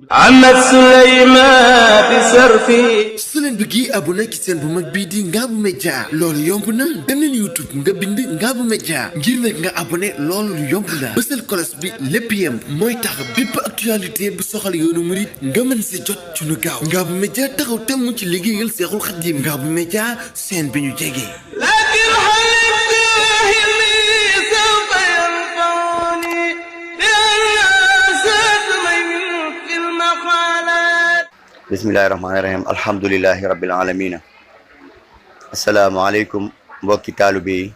Ahmad Suleyman di sarfi. su leen bëggee abonné ci seen bu mag bii di Ngabou Média loolu yomb na dem leen YouTube nga bind Ngabou Média ngir nag nga abonné loolu yomb na bësal kolos bi lépp yem mooy tax bépp actualité bu soxal yoonu murit nga mën si jot ci lu gaaw Ngabou Média taxaw temm ci liggéeyal Seexul Xadiim Ngabou Média seen bi ñu jege. Bismillahirrahmanirrahim. Alhamdulillahi rabbil alamin. Assalamualaikum mbokki taalibe yi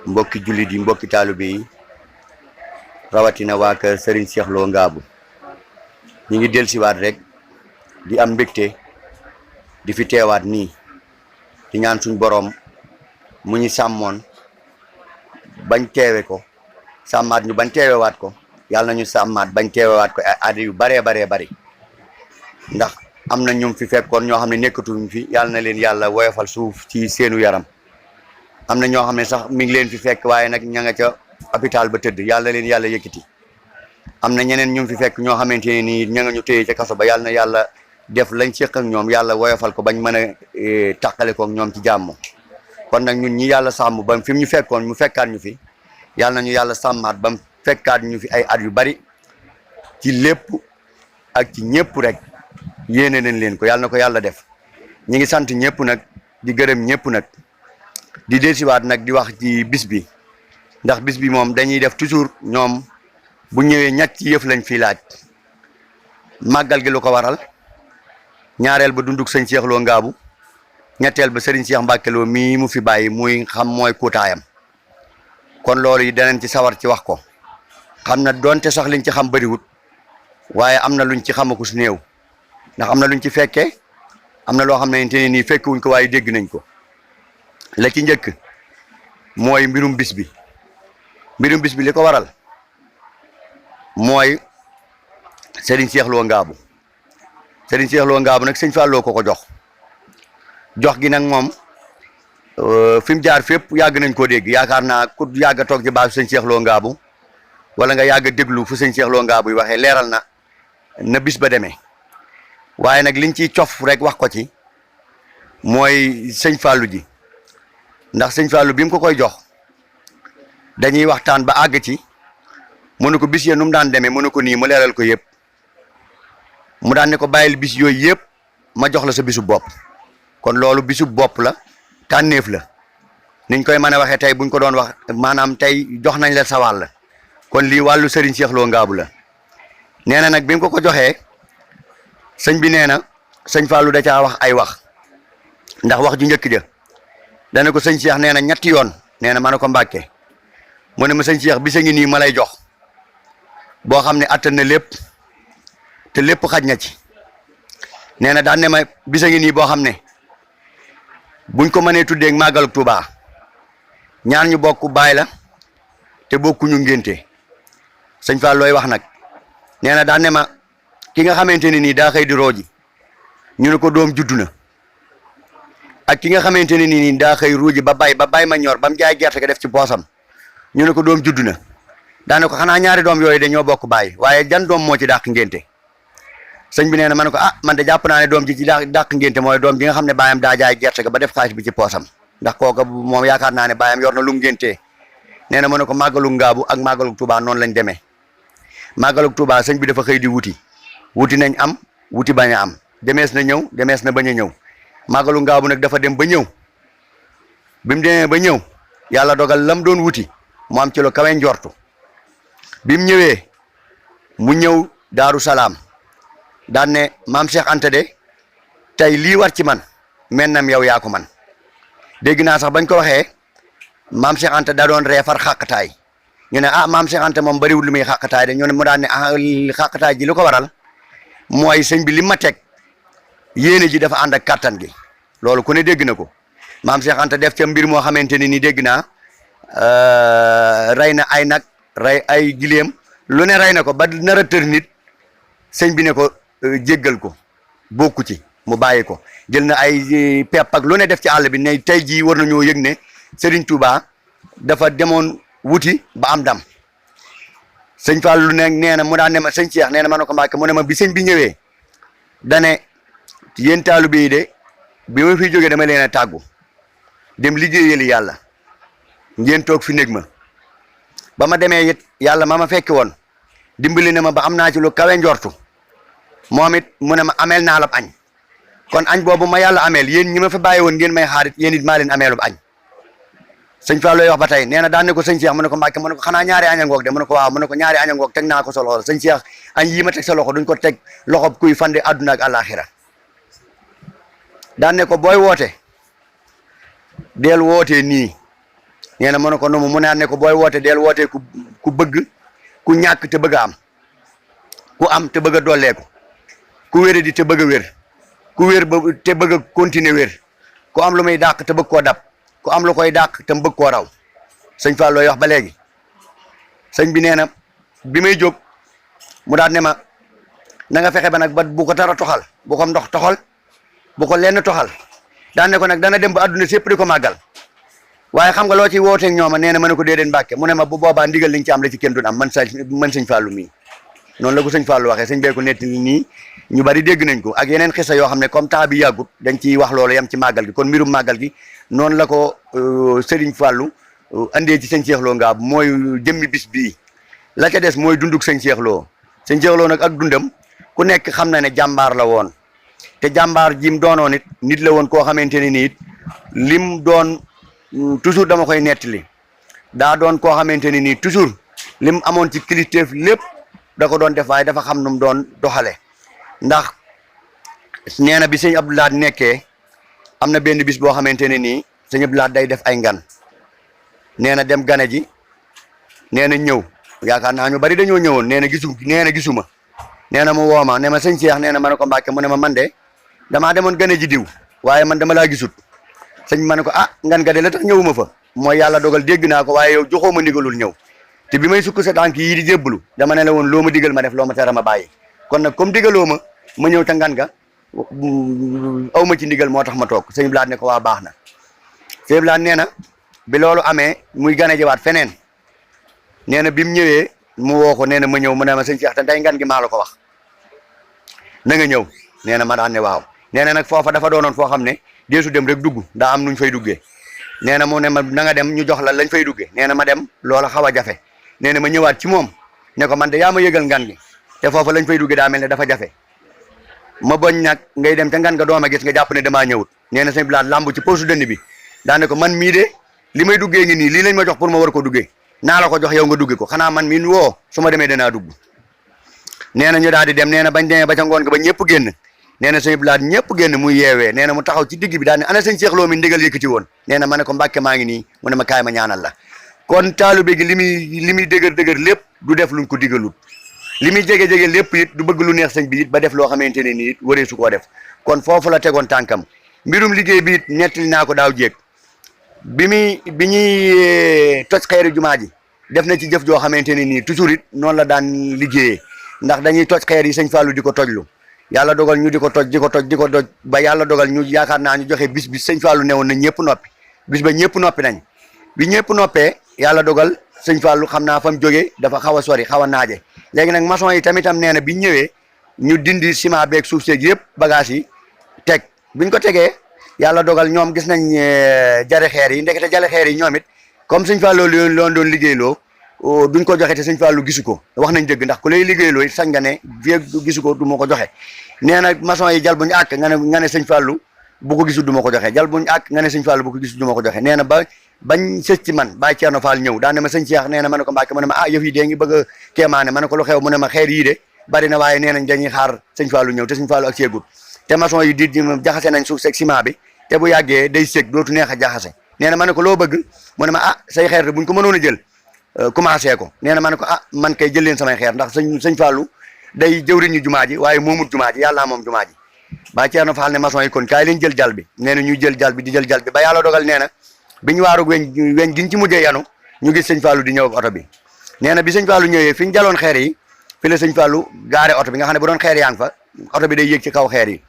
mbokki jullit yi mbokki taalibe yi rawatina waa kër Serigne Cheikh Lo Ngabou ñi ngi dellusiwaat rek di am mbégte di fi teewaat nii di ñaan suñ borom mu ñu sàmmoon bañ teewe ko sàmmaat ñu bañ teewewaat ko yàlla nañu sàmmaat bañ teewewaat ko at yu baree bari ndax am na ñum fi fekkoon ñoo xam ne nekkatuñ fi yàlla na leen yàlla woyofal suuf ci seenu yaram am na ñoo xam ne sax mi ngi leen fi fekk waaye nag ña nga ca hôpital ba tëdd yàlla na leen yàlla yëkkati am na ñeneen ñum fi fekk ñoo xamante ne nii ña nga ñu téye ca kaso ba yàlla na yàlla def lañ séq ak ñoom yàlla woyofal ko bañ mën a tàqale ko ak ñoom ci jàmm kon nag ñun ñi yàlla sàmm ba fi mu ñu fekkoon mu fekkaat ñu fi yàlla nañu yàlla sàmmaat ba mu fekkaat ñu fi ay at yu bari ci lépp ak ci ñëpp rek yéene nañ leen ko yàlla na ko yàlla def ñi ngi sant ñëpp nag di gërëm ñëpp nag di dellusiwaat nag di wax ci bis bi ndax bis bi moom dañuy def toujours ñoom bu ñëwee ñetti yëf lañ fi laaj màggal gi lu ko waral ñaareel ba dunduk sëñ Cheikh Lo Ngabou ñetteel ba Serigne Cheikh Mbacke Lo mii mu fi bàyyi muy xam mooy kuutaayam kon loolu yi danañ ci sawar ci wax ko xam na doonte sax liñ ci xam bëriwut waaye am na luñ ci xamaku su néew ndax am na luñ ci fekkee am na loo xam ne nii fekkewuñ ko waaye dégg nañ ko la ci njëkk mooy mbirum bis bi li ko waral mooy Serigne Cheikh Lo Ngabou nag sëñ Fallou ko jox gi nag moom fi mu jaar fépp yàgg nañ koo dégg yaakaar naa ku yàgg a toog ci baasu sëñ Cheikh Lo Ngabou wala nga yàgg a déglu fu sëñ Cheikh Lo Ngabou yi waxee leeral na bis ba demee waaye nag liñ ciy cof rek wax ko ci mooy sëñ Fallou ji ndax sëñ Fallou bi mu ko koy jox dañuy waxtaan ba àgg ci mu ne ko bis yee nu mu daan demee mu ne ko nii mu leeral ko yëpp mu daan ne ko bàyyil bis yooyu yëpp ma jox la sa bisu bopp kon loolu bisu bopp la tànneef la niñ koy mën a waxee tey buñ ko doon wax maanaam tey jox nañ la sa wàll kon lii wàllu Serigne Cheikh Lo Ngabou la nee na nag bi mu ko joxee sëñ bi nee na sëñ Fallou da caa wax ay wax ndax wax ju njëkk ja dana ko sëñ Cheikh nee na ñetti yoon nee na ma ne ko Mbàkke mu ne ma sëñ Cheikh bisa ngi nii ma lay jox boo xam ne attan na lépp te lépp xaj na ci nee na daan ne ma bisa ngi nii boo xam ne buñ ko mënee tuddee màggalu Tuubaa ñaar ñu bokk baay la te bokkuñu ngénte sëñ Fall looy wax nag nee na daan ne ma ki nga xamante ne nii daa xëy di rooji ñu ne ko doom juddu na ak ki nga xamante ne nii daa xëy ruuji ba bay ma ñor ba mu jaay gerte ga def ci poosam ñu ne ko doom juddu na daane ko xanaa ñaari doom yooyu dañoo bokk baay waaye jan doom moo ci dàq ngénte sëñ bi nee na ma ne ko man de jàpp naa ne doom ji ci dàq ngénte mooy doom ji nga xam ne baayam daa jaay gerte ga ba def xaalis bi ci poosam ndax kooka moom yaakaar naa ne baayam yor na lu mu ngéntee nee na ma ne ko màggalu Ngabou ak màggalu Touba noonu lañ demee màggalu Touba sëñ bi dafa xëy di wuti nañ am wuti bañ a am demees na ñëw demees na bañ a ñëw màggalu Ngabou nag dafa dem ba ñëw bi mu demee ba ñëw yàlla dogal lam doon wuti mu am ci lu kawe njortu bi mu ñëwee mu ñëw Daaru Salaam daan ne maam Cheikh Anta de tey lii war ci man mennam yow yaa ko man dégg naa sax bañ ko waxee maam Cheikh Anta da doon reefar xàqataay ñu ne maam Cheikh Anta moom bariwul lu muy xàqataay de ñu ne mu daan ne xàqataay ji lu ko waral mooy sëñ bi li ma teg yéene ji dafa ànd ak kattan gi loolu ku ne dégg na ko maam Cheikh Anta def ca mbir moo xamante ne ni dégg naa rey na ay nag rey ay gileem lu ne rey na ko ba nar a tër nit sëñ bi ne ko jéggal ko bokku ci mu bàyyi ko jël na ay pepp ak lu ne def ci àll bi ne tey jii war nañoo yëg ne Serigne Touba dafa demoon wuti ba am dam sëñ Fallou ne nee na mu daan ne ma sëñ Cheikh nee na ma ne ko Mbàkke mu ne ma bi sëñ bi ñëwee dane yéen taalibe yi de bi ma fiy jógee dama leen a tàggu dem liggéeyali yàlla ngeen toog fi néeg ma ba ma demee it yàlla ma fekki woon dimbali ne ma ba am naa ci lu kawe njortu moom it mu ne ma ameel naa la añ kon añ boobu ma yàlla ameel yéen ñi ma fa bàyyi woon ngeen may xaarit yéen it maa leen ameelu añ sëñ Fallou wax ba tey nee na daan ne ko sëñ Cheikh mu ne ko Mbàkke mu ne ko xanaa ñaari añ a ngoog de mu ne ko waaw mu ne ko ñaari añ a ngoog teg naa ko sa loxo sëñ Cheikh añ yii ma teg sa loxo duñ ko teg loxo kuy fande àdduna ak àllaaxira daan ne ko booy woote del wootee nii nee na mu ne ko nomu mu ne ko booy woote del wootee ku bëgg ku ñàkk te bëgg a am ku am te bëgg a dolleeku ku wére di te bëgg a wér ku wér ba te bëgg a continuer wér ku am lu muy dàq te bëgg koo dab ku am lu koy dàq te bëgg koo raw sëñ Fallou wax ba léegi sëñ bi nee na bi may jóg mu daan ne ma na nga fexe ba nag ba bu ko dara toxal bu ko ndox toxal bu ko lenn toxal daan ne ko nag dana dem ba àdduna sépp di ko màggal waaye xam nga loo ci wooteeg ñooma nee na ma ne ko déedéet Mbàkke mu ne ma bu boobaa ndigal liñ ci am la ci kenn dun am man sëñ Fallou mii noonu la ko sëñ Fallou waxee sëñ bee ko nettali nii ñu bari dégg nañ ko ak yeneen xisa yoo xam ne comme temps bi yàggut dañ ciy wax loolu yam ci màggal gi kon mbirum màggal gi noonu la ko Serigne Fallou andee ci sëñ Cheikh Lo Ngabou mooy jëmmi bis bii la ca des mooy dunduk sëñ Cheikh Lo nag ak dundam ku nekk xam na ne jàmbaar la woon te jàmbaar jim doonoon nit la woon koo xamante ne nii lim doon toujours dama koy nettali daa doon koo xamante ne nii toujours lim amoon ci kilifteef lépp da ko doon def waaye dafa xam nu mu doon doxale ndax nee na bi sëñ Abdou Lahad nekkee am na benn bis boo xamante ne nii sëñ Abdou Lahad day def ay ngan nee na dem gane ji nee na ñëw yaakaar naa ñu bari dañoo ñëwoon nee na gisuma nee na mu wooma ne ma sëñ Cheikh nee na ma ne ko Mbàkke mu ne ma man de damaa demoon gane ji diw waaye man dama laa gisut sëñ ma ne ko ngan ga de la tax ñëwuma fa mooy yàlla dogal dégg naa ko waaye yow joxoo ma ndigalul ñëw te bi may sukk sa tànk yii di jébbalu dama ne la woon loo ma digal ma def loo ma tere ma bàyyi kon nag comme digaloo ma ñëw ta ngan ga aw ma ci ndigal moo tax ma toog sëñ Blaat ne ko waa baax na sëñ Blaat nee na bi loolu amee muy gane jiwaat feneen nee na bi mu ñëwee mu woo ko nee na ma ñëw mu ne ma sëñ Cheikh te tey ngan gi maa la ko wax na nga ñëw nee na ma daan ne waaw nee na nag foofa dafa doonoon foo xam ne deesu dem rek dugg daa am nuñ fay duggee nee na mu ne ma na nga dem ñu jox la lañ fay duggee nee na ma dem loola xaw a jafe nee na ma ñëwaat ci moom ne ko man de yaa ma yëgal ngan gi te foofa lañ fay duggee daa mel ne dafa jafe ma boñ nag ngay dem ca ngan nga dooma gis nga jàpp ne damaa ñëwut nee na sëñ Blaat lamb ci poche dënn bi daane ko man mii de li may duggee ngi nii lii lañ ma jox pour ma war ko duggee naa la ko jox yow nga dugge ko xanaa man mii woo su ma demee danaa dugg nee na ñu daal di dem nee na bañ demee ba ca ngoon nga ba ñëpp génn nee na sëñ Blaat ñëpp génn muy yeewee nee na mu taxaw ci digg bi daal ne ana sëñ Cheikh Lo mi ndigal yëkkati woon nee na ma ne ko Mbàkke maa ngi nii mu ne ma kaay ma ñaanal la kon taalibe gi li muy dëgër lépp du def luñ ko digalut li muy jege lépp it du bëgg lu neex sëñ bi it ba def loo xamante ne nii it waree su koo def kon foofu la tegoon tànkam mbirum liggéey bi it nettali naa ko daaw jéeg bi ñuy toj xeeri jumaa ji def na ci jëf joo xamante ne nii toujours it noonu la daan liggéeyee ndax dañuy toj xeer yi sëñ Fallou di ko tojlu yàlla dogal ñu di ko toj ba yàlla dogal ñu yaakaar naa ñu joxe bis bi sëñ Fallou newoon na ñëpp noppi bis ba ñëpp noppi nañ bi ñëpp noppee yàlla dogal sëñ Fallou xam naa fa mu jógee dafa xaw a sori xaw a naaje léegi nag maçon yi tamitam nee na biñ ñëwee ñu dindi ciment beeg suuf seeg yëpp bagage yi teg biñ ko tegee yàlla dogal ñoom gis nañ jare xeer yi ndekete jare xeer yi ñoom it comme sëñ Fallou loon doon liggéeyloo duñ ko joxe te sëñ Fallou gisu ko wax nañ dëgg ndax ku lay liggéeyloo sañ nga ne fii gisu ko du ma ko joxe nee na maçon yi jal buñu àkk nga ne sëñ Fallou bu ko gisul du ma ko joxe jal buñu àkk nga ne sëñ Fallou bu ko gisul du ma ko joxe nee na bañ sës ci man Baye Thierno Fall ñëw daan ne ma sëñ Cheikh nee na ma ne ko Mbàkke mu ne ma yëf yi dee ngi bëgg a kéemaane ma ne ko lu xew mu ne ma xeer yii de bari na waaye nee nañ dañuy xaar sëñ Fallou ñëw te sëñ Fallou ak seegut te maçon yi di jaxase nañ suuf seeg ciment bi te bu yàggee day sëg dootu neex a jaxase nee na ma ne ko loo bëgg mu ne ma say xeer buñ ko mënoon a jël commencé ko nee na ma ne ko man kay jël leen samay xeer ndax sëñ Fallou day jëwriñu jumaa ji waaye moomut jumaa ji yàlla moom jumaa ji Baye Thierno Fall ne maçon yi kon kaay leen jël jal bi nee na ñuy jël jal bi di jël jal bi ba yàlla dogal nee na bi ñu waarug weñ giñ ci mujjee yanu ñu gis sëñ Fallou di ñëw ak oto bi nee na bi sëñ Fallou ñëwee fi ñu jaloon xeer yi fi la sëñ Fallou gaare oto bi nga xam ne bu doon xeer yaa ngi fa oto bi day yéeg ci kaw xeer yi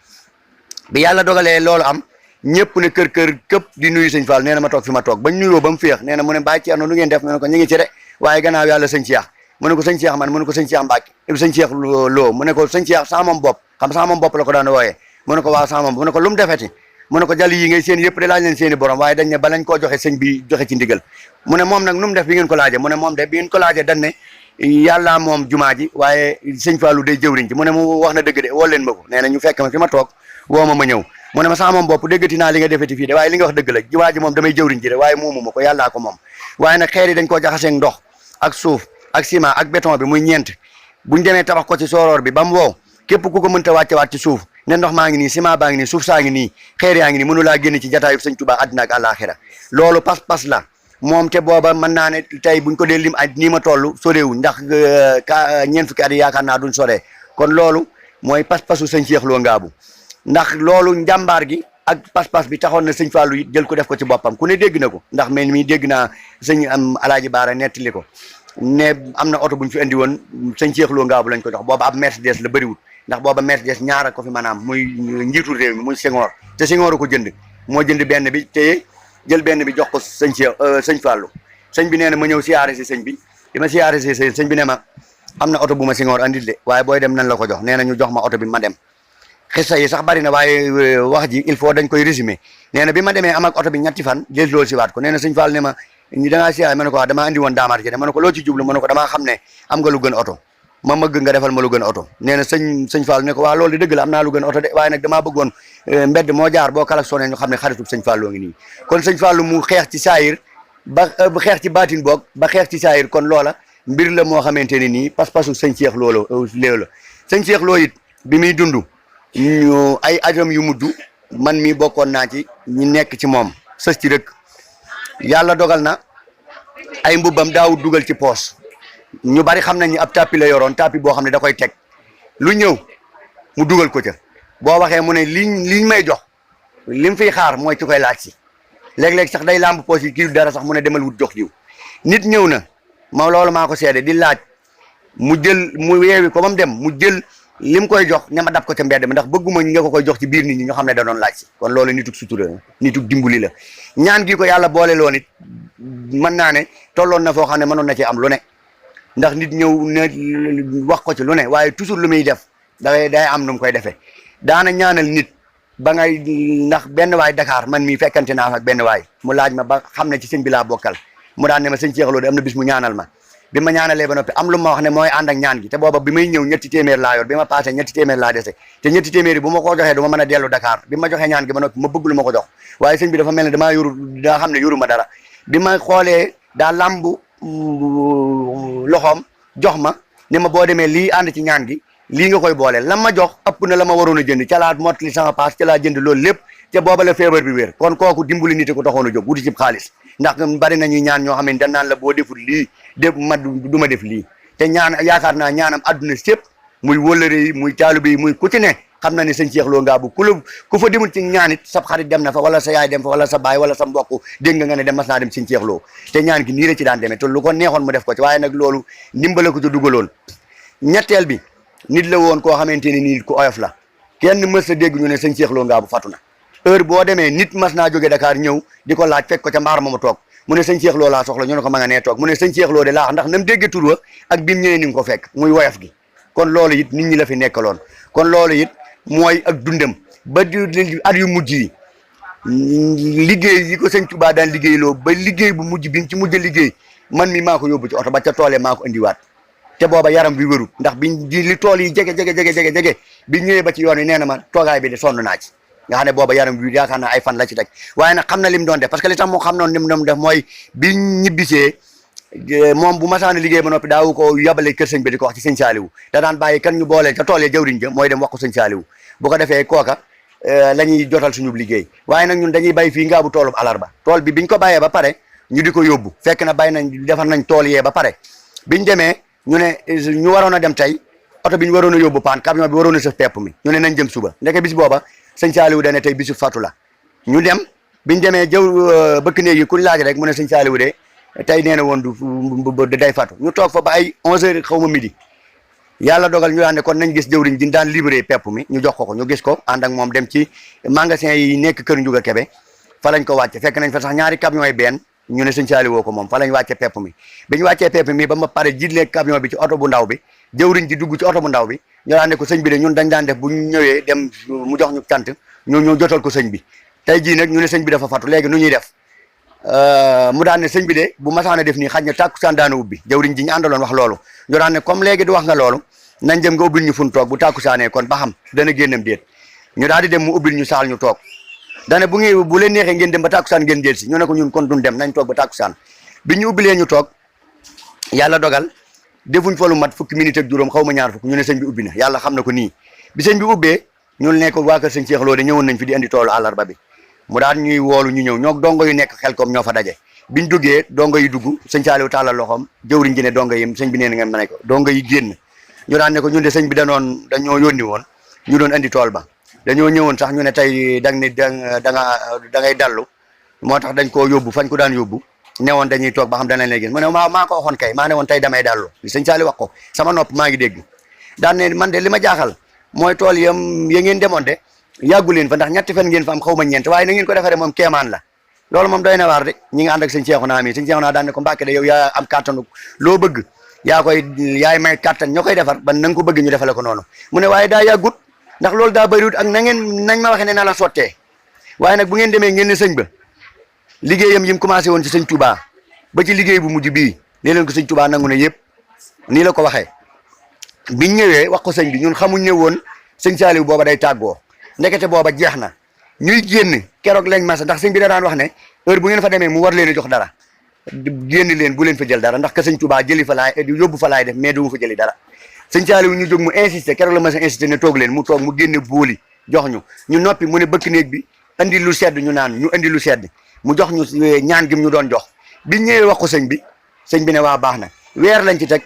bi yàlla dogalee loolu am ñëpp ne kër këpp di nuyu sëñ Fallou nee na ma toog fi ma toog bañ nuyoo ba mu féex nee na mu ne Baye Thierno lu ngeen def ne ko ñu ngi ci de waaye gannaaw yàlla sëñ Cheikh mu ne ko sëñ Cheikh man mu ne ko sëñ Cheikh Mbacke sëñ Cheikh Lo mu ne ko sëñ Cheikh sama moom bopp xam sama moom bopp la ko daan wooyee mu ne ko waaw sama moom mu ne ko lu mu defeti mu ne ko jàll yi ngay seen yëpp de laaj leen seeni borom waaye dañ ne ba lañ koo joxe sëñ bi joxe ci ndigal mu ne moom nag nu mu def bi ngeen ko laaje mu ne moom de bi ngeen ko laaje dañ ne yàlla moom jumaa ji waaye sëñ Fallou day jëwriñ ji mu ne mu wax na dëgg de woo leen ma ko nee na ñu fekk ma fi ma toog woo ma ñëw mu ne ma sama moom bopp déggati naa li nga defeti fii de waaye li nga wax dëgg la jumaa ji moom damay jëwriñ ji de waaye moomu ma ko yàllaa ko moom waaye nag xeer yi dañ koo jaxaseeg ndox ak suuf ak ciment ak béton bi muy ñeent buñ demee tabax ko ci sooroor bi ba mu wow képp ku ko mënta wàccewaat ci suuf ne ndox maa ngi nii ciment baa ngi nii suuf saa ngi nii xeer yaa ngi nii mënu laa génn ci jataayu sëñ Tuubaa àddina ak àllaaxira loolu pas-pas la moom te booba mën naa ne tey buñ ko dee lim ak nii ma toll soreewuñ ndax ñeent fukki at yi yaakaar naa duñ soree kon loolu mooy pas-pasu sëñ Cheikh Lo Ngabou ndax loolu njàmbaar gi ak pas-pas bi taxoon na sëñ Fallou it jël ko def ko ci boppam ku ne dégg na ko ndax mel mi dégg naa sëñ am Alaaji Baara nettali ko ne am na oto bu ñu fi andi woon sëñ Cheikh Lo Ngabou lañ ko jox booba ab Mercedes la bëriwul ndax booba Mercedes ñaara ko fi maanaam muy njiitu réew mi muy Senghor te Senghor ko jënd moo jënd benn bi te jël benn bi jox ko sëñ Cheikh sëñ Fallou sëñ bi nee na ma ñëw siyaare si sëñ bi di ma siyaare si sëñ bi ne ma am na oto bu ma Senghor andil de waaye booy dem nan la ko jox nee na ñu jox ma oto bi ma dem xissa yi sax bari na waaye wax ji il faut dañ koy résumer nee na bi ma demee am ak oto bi ñetti fan jël loolu si waat ko nee na sëñ Fall ne ma ñi da ngaa siyaare ma ne ko wax damaa andi woon daamaar ji de ma ne ko loo ci jublu ma ne ko damaa xam ne am nga lu gën oto ma mëgg nga defal ma lu gën oto nee na sëñ Fall ne ko waa loolu di dëgg la am naa lu gën oto de waaye nag damaa bëggoon mbedd moo jaar boo kalak sonné ñu xam ne xaritub sëñ Fall loo ngi nii kon sëñ Fall mu xeex ci saayir ba xeex ci baatin boog ba xeex ci saayir kon loola mbir la moo xamante ne nii pas-pasu sëñ Cheikh loolu la sëñ Cheikh Lo it bi muy dund ñu ay ajam yu mujj man mi bokkoon naa ci ñi nekk ci moom sës ci rek yàlla dogal na ay mbubbam daawut dugal ci poos ñu bari xam nañ ni ab tapis la yoroon tapis boo xam ne da koy teg lu ñëw mu dugal ko ca boo waxee mu ne liñ may jox lim fiy xaar mooy ci koy laaj si léeg-léeg sax day lamb poos yi kii dara sax mu ne demal wut jox jiw nit ñëw na ma loolu maa ko seede di laaj mu jël mu yeewi ko ba mu dem mu jël lim koy jox ne ma dab ko ca mbedd mi ndax bëgguma nga ko koy jox ci biir nit ñi ñoo xam ne da doon laaj si kon loolu nitug sutura nitug dimbali la ñaan gi ko yàlla boole loo nit mën naa ne tolloon na foo xam ne mënoon na ci am lu ne ndax nit ñëw ne wax ko ci lu ne waaye toujours lu muy def day am nu mu koy defee daana ñaanal nit ba ngay ndax benn waay Dakar man mii fekkante naa ak benn waay mu laaj ma ba xam ne ci sëñ bi laa bokkal mu daan ne ma sëñ Cheikh Lo de am na bis mu ñaanal ma bi ma ñaanalee ba noppi am lu ma wax ne mooy ànd ak ñaan gi te booba bi may ñëw ñetti téeméer laa yor bi ma passé ñetti téeméer laa dese te ñetti téeméer yi bu ma ko joxee du ma mën a dellu Dakar bi ma joxee ñaan gi ba noppi ma bëgg lu ma ko jox waaye sëñ bi dafa mel ne damaa yoru daa xam ne yoru ma dara bi ma xoolee daa lambu loxoom jox ma ne ma boo demee lii ànd ci ñaan gi lii nga koy booleel la ma jox ëpp na la ma waroon a jënd ca laa mottali sama paas ca laa jënd loolu lépp te booba la feebar bi wér kon kooku dimbali nit ko taxoon a jóg wuti ci xaalis ndax bari nañuy ñaan ñoo xam ne dañ naan la boo deful lii def ma du ma def lii te ñaan yaakaar naa ñaanam adduna sépp muy wëllëre yi muy taalibe yi muy ku ci ne xam na ne sëñ Cheikh Lo Ngabou ku fa demul ci ñaan it sab xarit dem na fa wala sa yaay dem fa wala sa baay wala sa mbokk dégg nga ne dem mas naa dem sëñ Cheikh Lo te ñaan gi nii la ci daan demee te lu ko neexoon mu def ko ci waaye nag loolu ndimbale ko ci dugaloon ñetteel bi nit la woon koo xamante ne nii ku oyof la kenn mës a dégg ñu ne sëñ Cheikh Lo Ngabou fatu na heure boo demee nit mas naa jóge Dakar ñëw di ko laaj fekk ko ca mbaar moomu toog mu ne sëñ Cheikh Lo laa soxla ñu ne ko ma nga nee toog mu ne sëñ Cheikh Lo de laa ndax nam dégge tur wa ak bi mu ñëwee ni nga ko fekk muy woyof gi kon loolu it nit ñi la fi nekkaloon kon loolu it mooy ak dundam ba at yu mujj yi liggéey yi ko sëñ Touba daan liggéeyloo ba liggéey bu mujj bi ci mujj liggéey man mi maa ko yóbbu ci oto ba ca toolee maa ko indiwaat te booba yaram bi wërut ndax biñ li tool yi jege bi ñëwee ba ci yoon wi nee na ma toogaay bi de sonn naa ci nga xam ne booba yaram bi yaakaar naa ay fan la ci teg waaye nag xam na lim doon def parce que li tax moo xam noonu lim doon def mooy bi ñibbisee moom bu masaana liggéey ba noppi daawu ko yabale kër sëñ bi di ko wax ci sëñ Saaliwu da daan bàyyi kan ñu boole ca tool ya jawriñ ja mooy dem wax ko sëñ Saaliwu bu ko defee kooka la ñuy jotal suñu liggéey waaye nag ñun dañuy bay fii Ngabou toolub alarba tool bi biñ ko bàyyee ba pare ñu di ko yóbbu fekk na bay nañ defar nañ tool yee ba pare biñ demee ñu ne ñu waroon a dem tey oto bi ñu waroon a yóbbu paan camion bi waroon a sëf pepp mi ñu ne nañ jëm suba ndeke bis booba sëñ Saaliwu dane tey bisu fatu la ñu dem biñ demee jëw bëkk néeg yi ku laaj rek mu ne sëñ Saaliwu de tey nee na woon du day fatu ñu toog fa ba ay 11h xaw ma midi yàlla dogal ñu daan ne kon nañ gis jëwriñ di daan libéré pepp mi ñu jox ko ñu gis ko ànd ak moom dem ci magasin yi nekk kër Njuga Kebe fa lañ ko wàcce fekk nañ fa sax ñaari camion yi benn ñu ne sëñ Saliou woo ko moom fa lañ wàcce pepp mi bi ñu wàccee pepp mi ba ma pare jiitlee camion bi ci oto bu ndaw bi jëwriñ ji dugg ci oto bu ndaw bi ñu daan ne ko sëñ bi de ñun dañ daan def bu ñu ñëwee dem mu jox ñu cant ñu jotal ko sëñ bi tey jii nag ñu ne sëñ bi dafa fatu léegi nu ñuy def mu daan ne sëñ bi de bu masaana def nii xaj na tàkkusaan daana ubbi jëwriñ ji ñu àndaloon wax loolu ñu daan ne comme léegi di wax nga loolu nañ dem nga ubbil ñu fun toog bu tàkkusaanee kon ba xam dana génnam déet ñu daal di dem mu ubbil ñu saal ñu toog dane bu leen neexee ngeen dem ba tàkkusaan ngeen jël si ñu ne ko ñun kon duñ dem nañ toog ba tàkkusaan bi ñu ubbilee ñu toog yàlla dogal defuñ fa lu mat fukki minute ak juróom xaw ma ñaar fukk ñu ne sëñ bi ubbi na yàlla xam na ko nii bi sëñ bi ubbee ñun ne ko waa kër sëñ Cheikh Lo de ñëwoon nañ fi di andi toolu àllarba bi mu daan ñuy woolu ñu ñëw ñoo dongo yu nekk xel kom ñoo fa daje biñ duggee dongo yi dugg sëñ Saliou tàllal loxoom jëwriñ ji ne dongo yi sëñ bi nee na ngeen ma ne ko dongo yi génn ñu daan ne ko ñun de sëñ bi dañoo yónni woon ñu doon andi tool ba dañoo ñëwoon sax ñu ne tey da ngay dallu moo tax dañ koo yóbbu fañ ko daan yóbbu ne woon dañuy toog ba xam danañ lay gis mu ne maa ko waxoon kay maa ne woon tey damay dallu li sëñ Saliou wax ko sama nopp maa ngi dégg daan ne man de li ma jaaxal mooy tool ya ngeen demoon de yàggu leen fa ndax ñetti fan ngeen fa am xaw ma ñeent waaye na ngeen ko defaree moom kéemaan la loolu moom doy na waar de ñi nga ànd ak sëñ Cheikhouna mi sëñ Cheikhouna daan ne ko Mbàkke de yow yaa am kàttanu loo bëgg yaay may kàttan ñoo koy defar ba na nga ko bëgg ñu defale ko noonu mu ne waaye daa yàggut ndax loolu daa bëriwut ak nañ ma waxee ne na la sottee waaye nag bu ngeen demee ngeen ne sëñ ba liggéeyam yi mu commencé woon ci sëñ Touba ba ci liggéey bu mujj bii nee leen ko sëñ Touba nangu ne yëpp nii la ko waxee biñ ñëwee wax ko sëñ bi ñun xamuñ ne woon sëñ Saliou booba day tàggoo ndekete booba jeex na ñuy génn keroog lañ masa ndax sëñ bi da daan wax ne heure bu ngeen fa demee mu war leen a jox dara génn leen bu leen fa jël dara ndax que sëñ Touba jëli fa laay yóbbu fa laay def mais du mu fa jëli dara sëñ Saliou ñu jóg mu insisté keroog la ma sa insisté ne toog leen mu toog mu génne booli jox ñu noppi mu ne bëkk néeg bi andi lu sedd ñu naan ñu andi lu sedd mu jox ñu ñaan gi ñu doon jox biñ ñëwee wax ko sëñ bi ne waa baax na weer lañ ci teg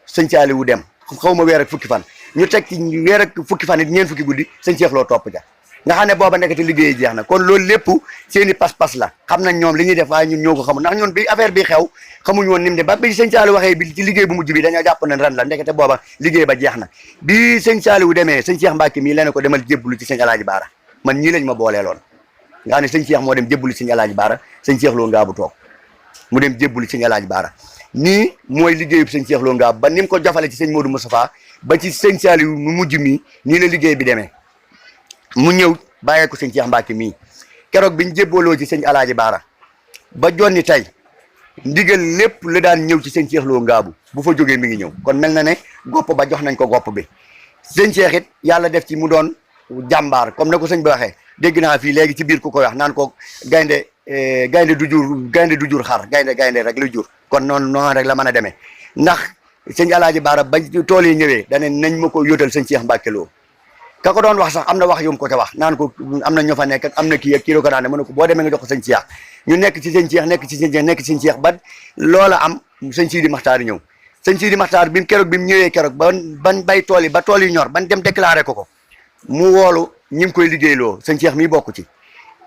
sëñ Saliou dem xaw ma weer ak fukki fan ñu teg ci weer ak fukki fan it ñeen fukki guddi sëñ Cheikh Lo topp ja nga xam ne booba nekkati liggéey jeex na kon loolu lépp seeni pas-pas la xam nañ ñoom li ñuy def waaye ñun ñoo ko xamul ndax ñun bi affaire bi xew xamuñ woon ni mu de ba bi sëñ Saliou waxee bi ci liggéey bu mujj bi dañoo jàpp ne ren la ndekete booba liggéey ba jeex na bi sëñ Saliou demee sëñ Cheikh Mbacke mii leen ko demal jébbalu ci sëñ Alaaji Baara man ñii lañ ma booleeloon nga xam ne sëñ Cheikh moo dem jébbalu ci sëñ Alaaji Baara sëñ Cheikh Lo Ngabou toog mu dem jébbalu ci sëñ Alaaji Baara nii mooy liggéeyub sëñ Cheikh Lo Ngabou ba ni mu ko jafale ci sëñ Modou Moustapha ba ci sëñ Saliou mu mujj mii nii la liggéey bi demee mu ñëw bàyyee ko sëñ Cheikh Mbacke mii keroog biñ jébbaloo ci sëñ Alaaji Baara ba jonni tey ndigal lépp la daan ñëw ci sëñ Cheikh Lo Ngabou bu fa jógee mi ngi ñëw kon mel na ne gopp ba jox nañ ko gopp bi sëñ Cheikh it yàlla def ci mu doon jàmbaar comme na ko sëñ bi waxee dégg naa fii léegi ci biir ku koy wax naan ko gaynde du jur xar gaynde rek la jur kon noonu rek la mën a demee ndax sëñ Alaaji Baara ba tool yi ñëwee dane nañ ma ko yóotal sëñ Cheikh Mbacke Lo ka ko doon wax sax am na wax yum ko ca wax naan ko am na ñoo fa nekk am na kii ak kii la ko daan ne mën na ko boo demee nga jox ko sëñ Cheikh ñu nekk ci sëñ Cheikh nekk ci sëñ Cheikh ba loola am sëñ Sidi Maxtaar ñëw sëñ Sidi Maxtaar bi mu ñëwee keroog ban bay tool yi ba tool yi ñor ban dem déclaré ko mu woolu ñi ngi koy liggéeyloo sëñ Cheikh mii bokk ci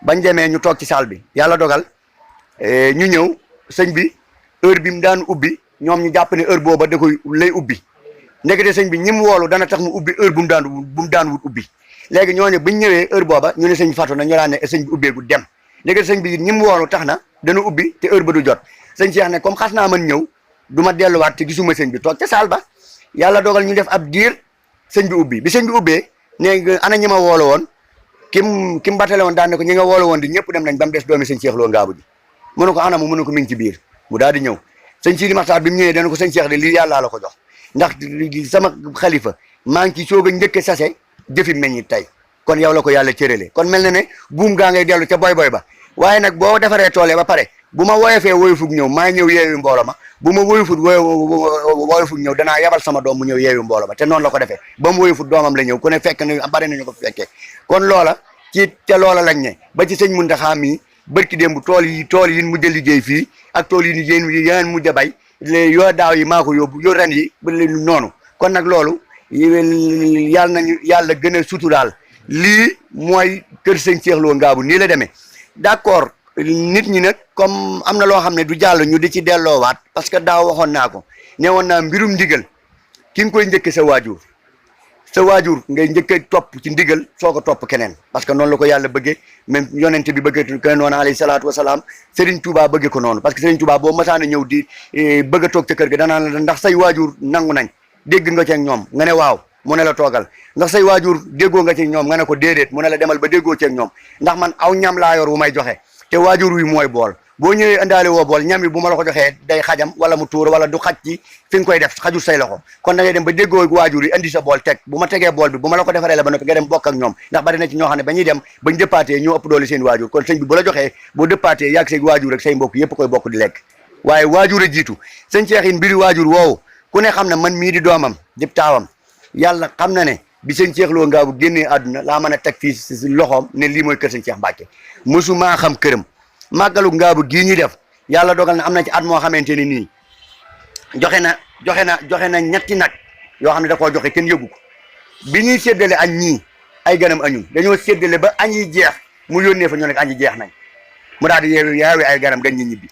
bañ demee ñu toog ci salle bi yàlla dogal ñu ñëw sëñ bi heure bi mu daan ubbi ñoom ñu jàpp ne heure booba da koy lay ubbi ndekete sëñ bi ñi mu woolu dana tax mu ubbi heure bu mu daan wut ubbi léegi ñooñu buñ ñëwee heure booba ñu ne sëñ fatu na ñu daan ne sëñ bi ubbeegu dem ndekete sëñ bi ñi mu woolu tax na dana ubbi te heure ba du jot sëñ Cheikh ne comme xas naa mën ñëw du ma delluwaat te gisuma sëñ bi toog ca saal ba yàlla dogal ñu def ab diir sëñ bi ubbi bi sëñ bi ubbee ne ana ñi ma woolu woon kim batale woon daan ne ko ñi nga woolu woon di ñëpp dem nañ ba mu des doomi sëñ Cheikh Lo Ngabou ji mu ne ko ana mu ne ko mi ngi ci biir mu daal di ñëw sëñ Sidi Maxtaar bi mu ñëwee dana ko sëñ Cheikh de lii yàllaa la ko jox ndax sama xalifa maa ngi ci soog a njëkk sase jëfi meññit tey kon yow la ko yàlla cërale kon mel na ne buum gaa ngay dellu ca boy ba waaye nag boo defaree toolee ba pare bu ma woyofee woyofug ñëw maa ñëw yeewu mbooloo ma bu ma woyofug ñëw danaa yabal sama doom mu ñëw yeewu mbooloo ma te noonu la ko defee ba mu woyofut doomam la ñëw ku ne fekk ne bari nañu ko fekkee kon loola te loola lañ ne ba ci sëñ Muntaxa mi bërki démb tool yi mujj a liggéey fii ak tool yi yéen mujj a bay yoo daaw yi maa ko yóbbu yoo ren yi noonu kon nag loolu yàlla gën a suturaal lii mooy kër sëñ Cheikh Lo Ngabou nii la demee d'accord nit ñi nag comme am na loo xam ne du jàll ñu di ci delloowaat parce que daaw waxoon naa ko ne woon naa mbirum ndigal ki nga koy njëkk sa waajur sa waajur ngay njëkk a topp ci ndigal soo ko topp keneen parce que noonu la ko yàlla bëggee même yonente bi bëggee ko noonu alayhi salaatu wasalaam Serigne Touba bëggee ko noonu parce que Serigne Touba boo masaana ñëw di bëgg a toog ca kër ga danaa la ndax say waajur nangu nañ dégg nga ceeg ñoom nga ne waaw mu ne la toogal ndax say waajur déggoo nga ci ñoom nga ne ko déedéet mu ne la demal ba déggoo ceeg ñoom ndax man aw ñam laa yor wu may joxe te waajur wi mooy bool boo ñëwee indaale woo bool ñam yi bu ma la ko joxee day xajam wala mu tuur wala du xaj ci fi nga koy def xajul say loxo kon da ngay dem ba déggoo waajur yi indi sa bool teg bu ma tegee bool bi bu ma la ko defaree la ba noppi nga dem bokk ak ñoom ndax bari na ci ñoo xam ne ba ñuy dem bañ dëppaatee ñoo ëpp doole seen waajur kon sëñ bi bu la joxee boo dëppaatee yàgg say waajur rek say mbokk yëpp koy bokk di lekk waaye waajur a jiitu sëñ Cheikh in mbiri waajur woowu ku ne xam ne man mii di doomam di taawam yàlla xam na ne bi sëñ Cheikh Lo Ngabou génnee àdduna laa mën a teg fii si loxoom ne lii mooy kër sëñ Cheikh Mbacke mosu maa xam këram màggalu Ngabou gii ñuy def yàlla dogal na am na ci at moo xamante ni nii joxe na ñetti nag yoo xam ne da koo joxe kenn yëgu ko bi ñuy séddale añ ñii ay ganam añul dañoo séddale ba añ yi jeex mu yónnee fa ñoo nekk añ yi jeex nañ mu daal di yeewi ay ganam dañ ñi ñibbi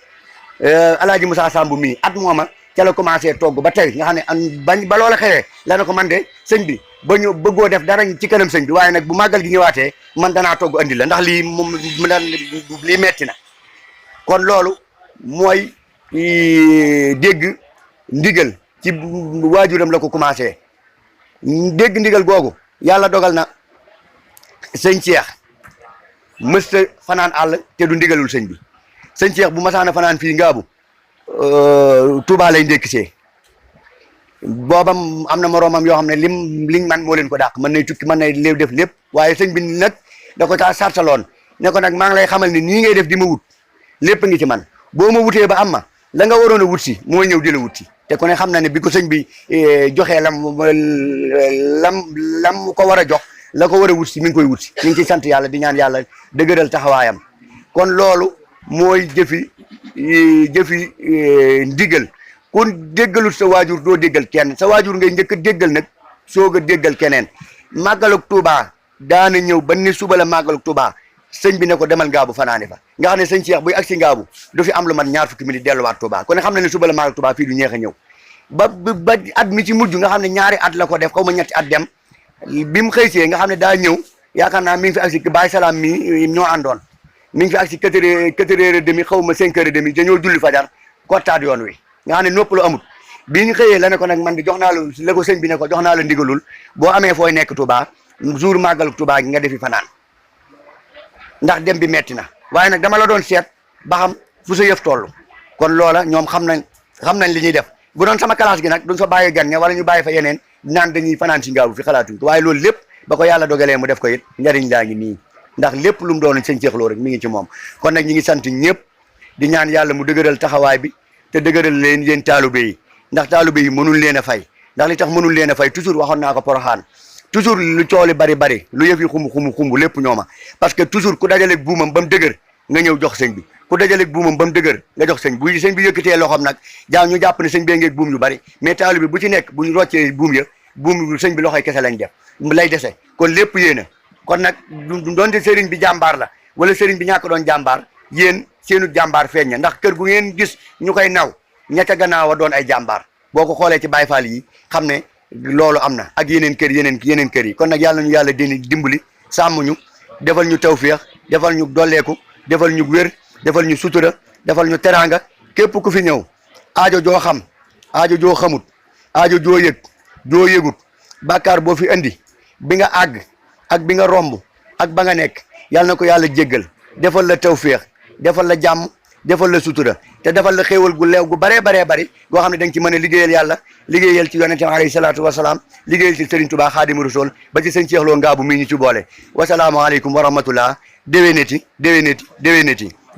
alaaji Moussa Samb mii at mooma ca la commencé togg ba tey nga xam ne bañ ba loola xewee la ne ko man de sëñ bi ba ñu bëggoo def dara ci kanam sëñ bi waaye nag bu màggal gi ñëwaatee man danaa togg andi la ndax lii moom lii metti na kon loolu mooy dégg ndigal ci waajuram la ko commencé dégg ndigal googu yàlla dogal na sëñ Cheikh mësta fanaan àll te du ndigalul sëñ bi sëñ Cheikh bu masaana fanaan fii Ngabou Touba lay ndékkisee boobam am na moroomam yoo xam ne liñ man moo leen ko dàq mën nay tukki mën nay léew def lépp waaye sëñ bi nag da ko caa sartaloon ne ko nag maa ngi lay xamal ne nii ngay def di ma wut lépp ngi ci man boo ma wutee ba am ma la nga waroon a wut si mooy ñëw di la wut si te ku ne xam na ne bi ko sëñ bi joxee lam ko war a jox la ko war a wut si mi ngi koy wut si ñu ngi ciy sant yàlla di ñaan yàlla dëgëral taxawaayam kon loolu mooy jëfi ndigal kun déggalut sa waajur doo déggal kenn sa waajur ngay njëkk a déggal nag soog a déggal keneen màggalug Touba daana ñëw ba ni suba la màggalug Touba sëñ bi ne ko demal Ngabou fanaane fa nga xam ne sëñ Cheikh buy agsi Ngabou du fi am lu mat ñaar fukki minute delluwaat Touba kon xam na ne suba la màggalug Touba fii du ñeex a ñëw ba at mi ci mujj nga xam ne ñaari at la ko def xaw ma ñetti at dem bi mu xëysee nga xam ne daa ñëw yaakaar naa mi ngi fi agsi Baye Salaam mi ñoo àndoon mi ngi fi agsi 4h30 xaw ma 5h30 dañoo julli fajar kottaat yoon wi nga xam ne nopp lu amut bi ñu xëyee la ne ko nag man di jox naa la ko sëñ bi ne ko jox naa la ndigalul boo amee fooy nekk Touba jour màggalu Touba gi nga defi fanaan ndax dem bi metti na waaye nag dama la doon seet ba xam fu sa yëf toll kon loola ñoom xam nañ li ñuy def bu doon sama classe gi nag duñ fa bàyyi gan ña wala ñu bàyyi fa yeneen naan dañuy fanaan si Ngabou fi xalaatuñ ko waaye loolu lépp ba ko yàlla dogalee mu def ko it njariñ laa ngi nii ndax lépp lu mu doon sëñ Cheikh Lo rek mi ngi ci moom kon nag ñi ngi sant ñëpp di ñaan yàlla mu dëgëral taxawaay bi te dëgëral leen yéen taalube yi ndax taalube yi mënul leen a fay ndax li tax mënul leen a fay toujours waxoon naa ko Poroxaan toujours lu cooli bari lu yëf yi xumb lépp ñooma parce que toujours ku dajaleeg buumam ba mu dëgër nga ñëw jox sëñ bi ku dajaleeg buumam ba mu dëgër nga jox sëñ bu sëñ bi yëkkatee loxoom nag ñu jàpp ne sëñ bee ngeeg buum yu bari mais taalube bu ci nekk bu ñu roccee buum ya buum sëñ bi loxoy kese lañ def lay dese kon lépp yéena kon nag doonte sëriñ bi jàmbaar la wala sëriñ bi ñàkk doon jàmbaar yéen seenu jàmbaar feeñ na ndax kër gu ngeen gis ñu koy naw ña ca gannaaw a doon ay jàmbaar boo ko xoolee ci Baay Faal yi xam ne loolu am na ak yeneen kër yi kon nag yàlla ñu yàlla dimbali sàmm ñu defal ñu tawféex defal ñu dolleeku defal ñu wér defal ñu sutura defal ñu teraanga képp ku fi ñëw aajo joo xam aajo joo xamut aajo joo yëg joo yëgut bàkkaar boo fi andi bi nga àgg ak bi nga romb ak ba nga nekk yàlla na ko yàlla jéggal defal la tawféex defal la jàmm defal la sutura te defal la xéewal gu leew gu baree bari goo xam ne da nga ci mën a liggéeyal yàlla liggéeyal ci yonente alayhi salaatu wasalaam liggéeyal ci Serigne Touba Xaadimu Rasuul ba ci sëñ Cheikh Lo Ngabou mii ñu ci boole wasalaamualeykum wa rahmatullah déwéneti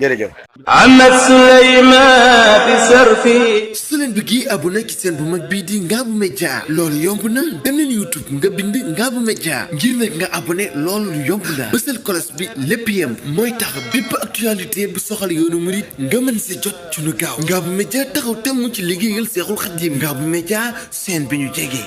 jërëjëf Ahmad Souleymane bi sarfi su leen bëggee abonné ci seen bu mag bii di Ngabou Média loolu yomb na dem leen YouTube nga bind Ngabou Média ngir nag nga abonné loolu yomb na bësal kolos bi lépp yem mooy tax bépp actualité bu soxal yoonu murit nga mën si jot ci lu gaaw Ngabou Média taxaw temm ci liggéeyal Seexul Xadiim Ngabou Média seen bi ñu jege